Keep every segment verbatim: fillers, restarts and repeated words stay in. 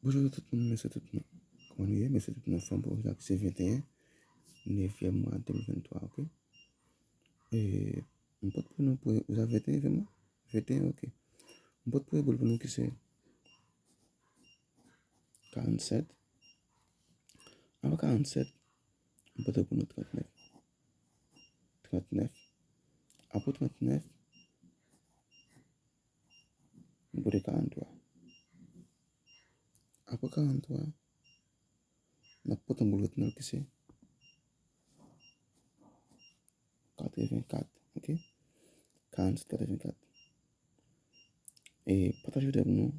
Bonjou tout moun, mesye tout moun. Kòman nou ye? Mesye tout moun, fanm, pou sa ki se venteyen, nevyèm mwa de mil venntwa, oke? E, m pot pou nou pou, ou sa venteyen, venteyen, oke. M pot pou boul pou nou ki se karannsèt. Apre karannsèt, m pote pou nou trannèf. Trannèf. Apre trannèf, m pote karanntwa. Apre karanntwa, n ap pote yon boul ret nan ki se katrevenkat, oke? Karannsèt katrevenkat. E pataje videyo pou nou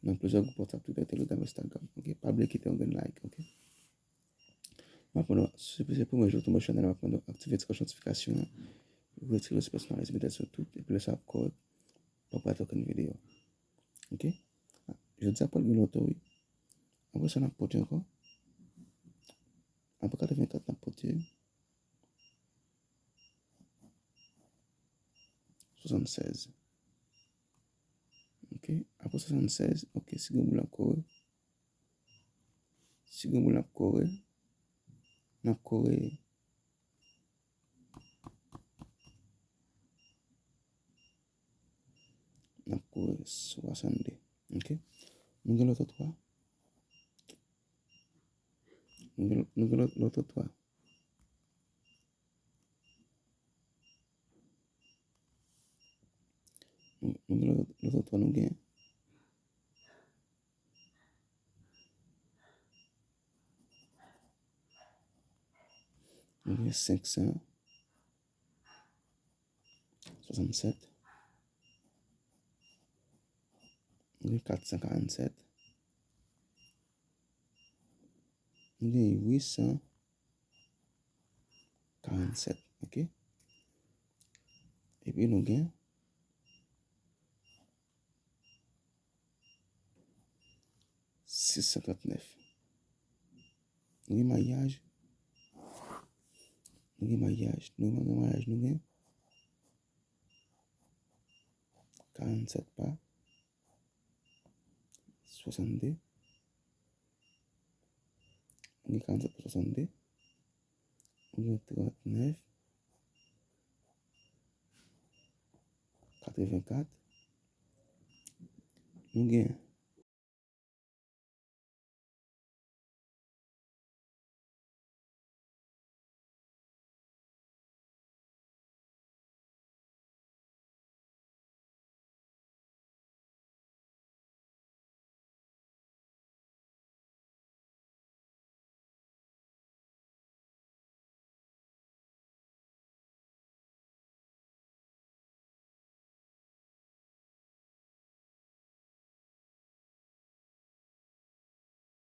nan plizyè gwoup WhatsApp, Twitter, Telegram, Instagram, oke? Pa bliye kite yon grenn like, oke? M ap mande w, si se premye jou w tonbe sou chanèl, m ap mande w aktive ti klòch notifikasyon an, retire l sou pèsonalize, mete l sou tout, epi lè sa ap kòrèk, pa w p rate okenn videyo. Oke? Jodi a pral gen loto, wi. Apre sa, n ap pote ankò. Apre katrevenkat, n ap pote swasannsèz. Oke? Apre swasannsèz, oke, si gen moun ap kore. Si gen moun ap kore, n ap kore, n ap kore swasannde. Oke? Nou gen loto twa. Nou gen, nou gen lo-, loto twa. Nou, nou gen loto, loto twa, nou gen. Nou gen senk san swasannsèt. Nou gen kat san karannsèt. Nou gen uit san karannsèt, oke? Epi nou gen sis san trannèf. Nou gen maryaj. Nou gen maryaj. Nou gen maryaj. Nou gen karannsèt pa swasanndez. Nou gen karannsèt pa swasanndez. Nou gen trannèf. Katrevenkat. Nou gen